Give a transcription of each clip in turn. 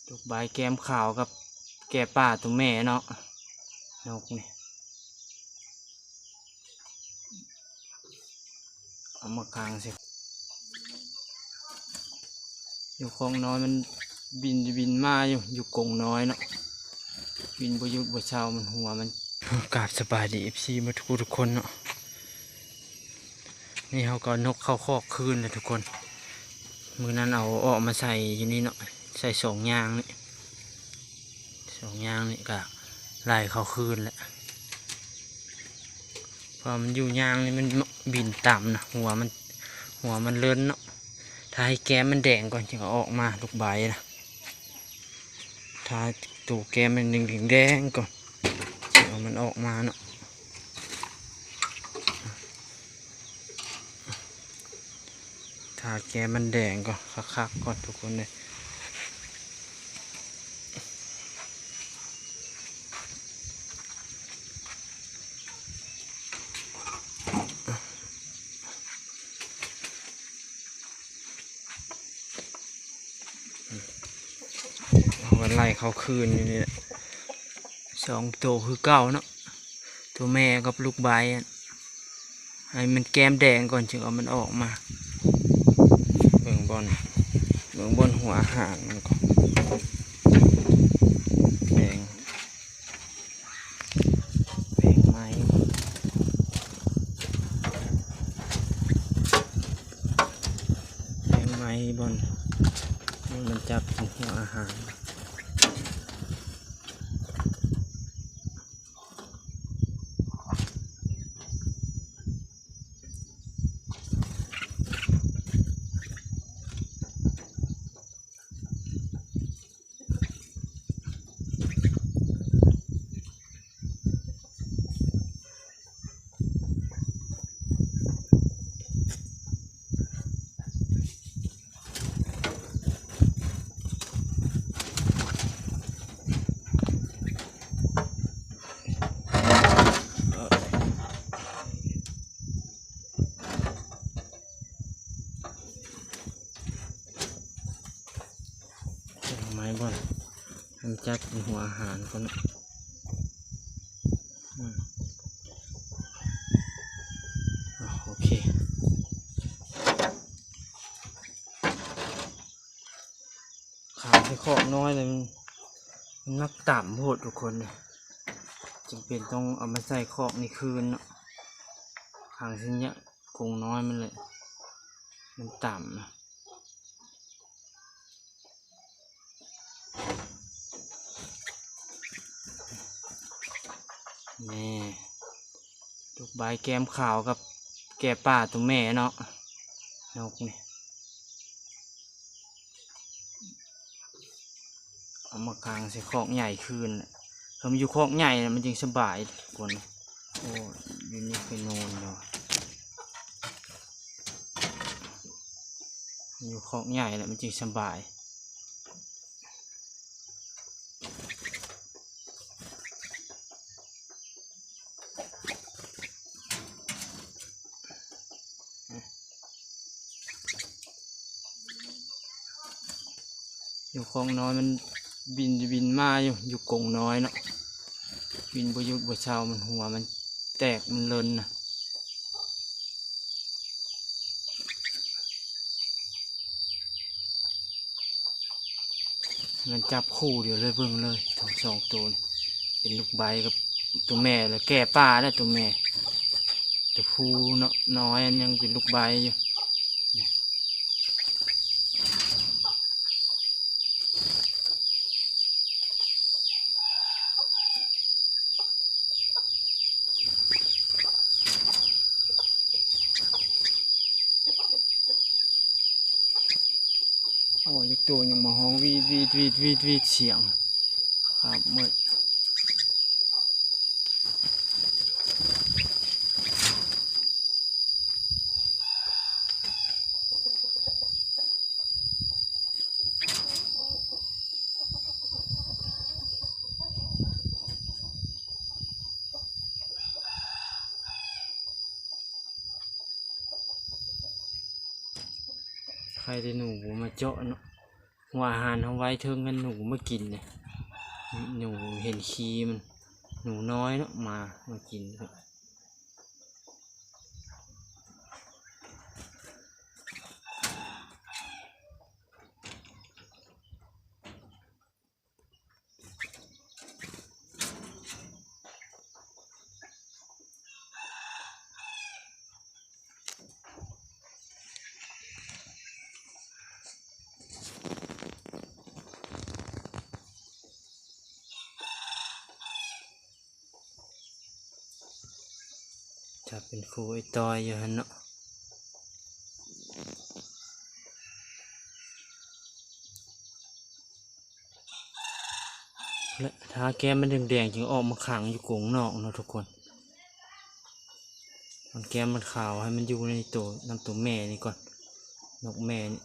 ຕົກບາຍແກ້ມຂາວກັບແກ້ປ່າຕົວແມ່ເນາະ ນົກນີ້ ເອົາມາຂັງໃສ່ ຢູ່ຂອງນ້ອຍມັນບິນໄປບິນມາຢູ່ ຢູ່ກົງນ້ອຍເນາະ ບິນບໍ່ຢຸດບໍ່ເຊົາ ມັນຫົວມັນ. ກາບສະບາຍດີ ເອັຟຊີ ໝົດທຸກຜູ້ທຸກຄົນເນາະ. ນີ້ເຮົາກໍເອົານົກເຂົ້າຄອກຄືນແລ້ວທຸກຄົນ. ມື້ນັ້ນເອົາອອກມາໃສ່ຢູ່ນີ້ເນາະ ໃສ່ສອງຢ່າງນີ້ ສອງຢ່າງນີ້ກໍໄລ່ເຂົ້າຄືນແລ້ວ ເພາະມັນຢູ່ຢ່າງນີ້ມັນບິນຕຳນະ ຫົວມັນ ຫົວມັນເລີນເນາະ. ຖ້າໃຫ້ແກ້ມມັນແດງກ່ອນ ຈຶ່ງເອົາອອກມາ ລູກໄບນະ. ຖ້າໂຕແກ້ມມັນແດງໆກ່ອນ ຈຶ່ງເອົາມັນອອກມາເນາະ. ຖ້າແກ້ມມັນແດງກ່ອນ ຄັກໆກ່ອນທຸກຄົນເດີ. ເອົາໄລ່ເຂົ້າຄືນຢູ່ນີ້ແຫຼະ ສອງໂຕຄືເກົ່າເນາະ ໂຕແມ່ກັບລູກໄບ. ໃຫ້ມັນແກ້ມແດງກ່ອນ ຈຶ່ງເອົາມັນອອກມາ. ເບິ່ງບ່ອນ ເບິ່ງບ່ອນຫົວອາຫານມັນກ່ອນ ແປງ ແປງໄມ້ ແປງໄມ້ບ່ອນ ໃຫ້ມັນຈັບກິນຫົວອາຫານ. ເອົາໄມ້ບ່ອນ ໃຫ້ມັນຈັບກິນຫົວອາຫານກ່ອນເນາະ. ອືມ ອາ ໂອເຄ ຂັງໃສ່ຄອກນ້ອຍເລີຍ ມັນ ມັນໜັກຕຳໂພດທຸກຄົນເລີຍ ຈຳເປັນຕ້ອງເອົາມາໃສ່ຄອກນີ້ຄືນເນາະ. ຂັງໃສ່ນີ້ ກົງນ້ອຍມັນເລີຍ ມັນຕຳນະ. ນີ້ ລູກໄບແກ້ມຂາວກັບແກ້ປ່າຕົວແມ່ເນາະ ນົກນີ້ ເອົາມາຂັງໃສ່ຄອກໃຫຍ່ຄືນ. ຄັນມັນຢູ່ຄອກໃຫຍ່ນະ ມັນຈຶ່ງສະບາຍ ທຸກຄົນ. ໂອ້ ຢູ່ນີ້ຄືນອນເນາະ ຢູ່ຄອກໃຫຍ່ແລ້ວມັນຈຶ່ງສະບາຍ. ຢູ່ຂອງນ້ອຍມັນບິນໄປບິນມາຢູ່ ຢູ່ກົງນ້ອຍເນາະ ບິນບໍ່ຢຸດບໍ່ເຊົາ ມັນຫົວມັນແຕກ ມັນເລີນນະ. ມັນຈັບຄູ່ດຽວເລີຍ ເບິ່ງເລີຍ ທັງສອງໂຕນີ້ ເປັນລູກໄບກັບຕົວແມ່ ແລ້ວແກ້ປ່າແລ້ວຕົວແມ່ ຕົວຜູ້ເນາະ ນ້ອຍອັນຍັງເປັນລູກໄບຢູ່. ໂອ້ຍ ຈັກໂຕຍັງມາຮ້ອງຫວີດຫວີດຫວີດຫວີດຫວີດ ສຽງຄາບໝົດ. ໃຄແຕ່ໜູບໍ່ມາເຈາະເນາະ. ວ່າອາຫານເຮົາໄວ້ເທິງນັ້ນ ໜູມາກິນເດ້ ໜູເຫັນຂີ້ມັນ ໜູນ້ອຍເນາະ ມາ ມາກິນ. ຈະເປັນຄູ່ໄອ້ຕ້ອຍຢູ່ຫັ້ນເນາະ. ແລະ ຖ້າແກ້ມມັນແດງໆ ຈຶ່ງອອກມາຂັງຢູ່ກົງນອກເນາະທຸກຄົນ. ມັນແກ້ມມັນຂາວ ໃຫ້ມັນຢູ່ໃນໂຕ ນຳໂຕແມ່ນີ້ກ່ອນ ນົກແມ່ນີ້.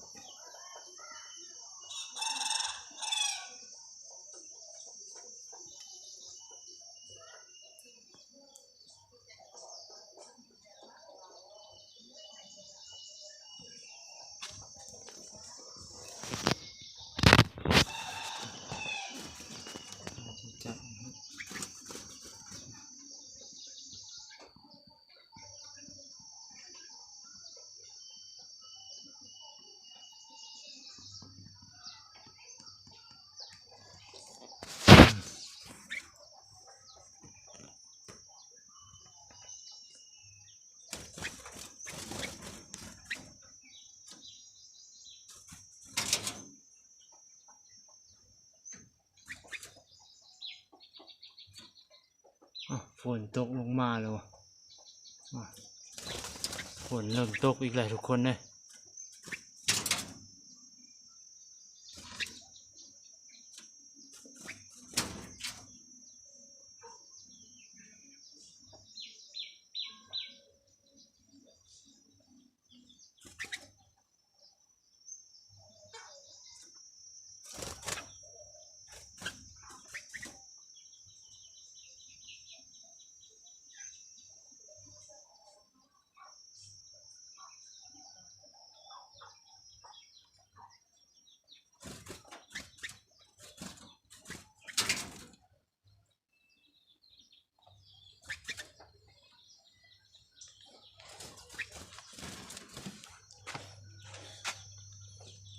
ອ້າວ ຝົນຕົກລົງມາແລ້ວຫວາ ອ້າວ ຝົນເລີ່ມຕົກອີກແລ້ວທຸກຄົນເອີຍ.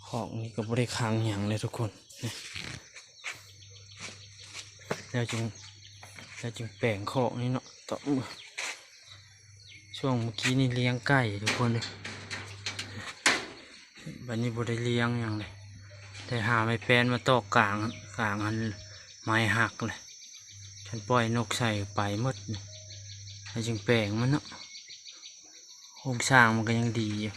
ຄອກນີ້ກໍບໍ່ໄດ້ຂັງຫຍັງເລີຍທຸກຄົນ ນີ້ ແລ້ວຈຶ່ງ ແລ້ວຈຶ່ງແປງຄອກນີ້ເນາະ ຕອນ ຊ່ວງເມື່ອກີ້ນີ້ລ້ຽງໄກ່ທຸກຄົນເອີຍ ບັດນີ້ບໍ່ໄດ້ລ້ຽງຫຍັງເລີຍ ໄດ້ຫາໄມ້ແປ້ນມາຕອກກາງ ກາງຫັ້ນ ໄມ້ຫັກເລີຍ ຄັນປ່ອຍນົກໃສ່ໄປໝົດນີ້ ແລ້ວຈຶ່ງແປງມັນເນາະ ໂຄງສ້າງມັນກໍຍັງດີຢູ່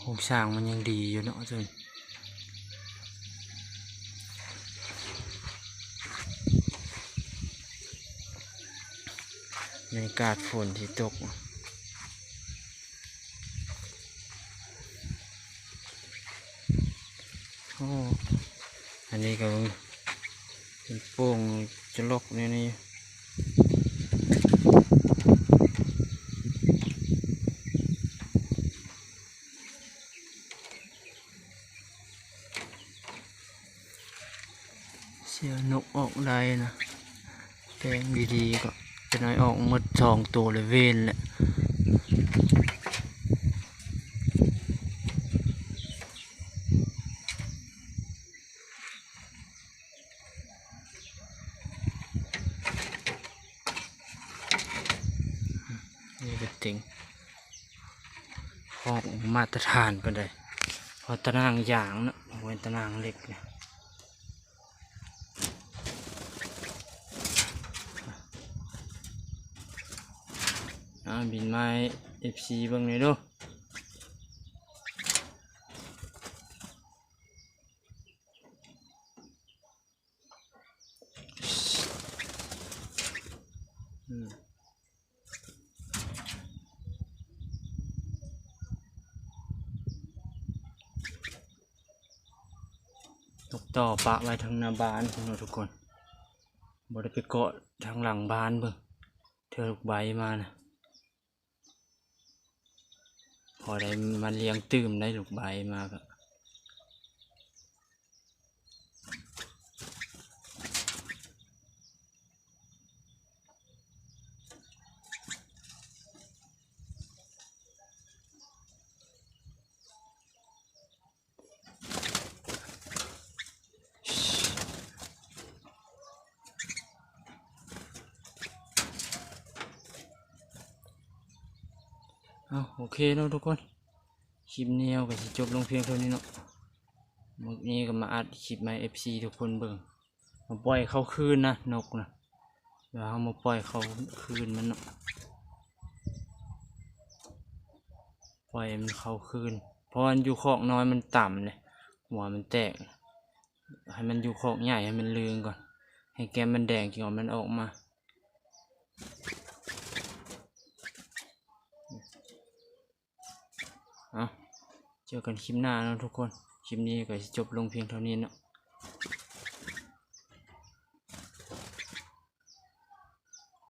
ໂຄງສ້າງມັນຍັງດີຢູ່ເນາະ ບັນຍາກາດຝົນທີ່ຕົກ ໂອ້ ອັນນີ້ກໍເປັນໂປ່ງຈະລັອກແນວນີ້ ເສຍນົກອອກໄດ້ນະ ແປງດີໆ ກໍຈະໜ້ອຍອອກໝົດສອງໂຕລະເວນແຫຼະ ນີ້ກໍເຕັງ ຄອກມາດຕະຖານປານໃດ ເພາະຕາໜ່າງຢາງເນາະ ບໍ່ແມ່ນຕາໜ່າງເຫຼັກນະ ອ່າ ບິນມາໃຫ້ເອັຟຊີເບິ່ງແດ່ເດີ້. ອືມ ນົກຕໍ່ປະໄວ້ທາງໜ້າບ້ານພຸ້ນເນາະທຸກຄົນ ບໍ່ໄດ້ໄປເກາະທາງຫຼັງບ້ານເບິ່ງ ເທື່ອລູກໄບມານະ. ພໍໄດ້ມາລ້ຽງຕື່ມໄດ້ ລູກໄບມາກໍ ເອົາ ໂອເຄເນາະທຸກຄົນ ຄລິບນີ້ເຮົາກໍຊິຈົບລົງພຽງເທົ່ານີ້ເນາະ. ມື້ນີ້ກໍມາອັດຄລິບມາໃຫ້ເອັຟຊີທຸກຄົນເບິ່ງ. ມາປ່ອຍເຂົ້າຄືນນະ ນົກນະ. ດຽວເຮົາມາປ່ອຍເຂົ້າຄືນມັນເນາະ. ປ່ອຍໃຫ້ມັນເຂົ້າຄືນ ເພາະມັນຢູ່ຄອກນ້ອຍມັນຕ່ຳເດ້ ຫົວມັນແຕກ. ໃຫ້ມັນຢູ່ຄອກໃຫຍ່ ໃຫ້ມັນເຫຼືອງກ່ອນ ໃຫ້ແກ້ມມັນແດງຈຶ່ງເອົາມັນອອກມາ. ເອົາ ເຈີກັນຄລິບໜ້າເນາະທຸກຄົນ. ຄລິບນີ້ກໍຊິຈົບລົງພຽງເທົ່ານີ້ເນາະ.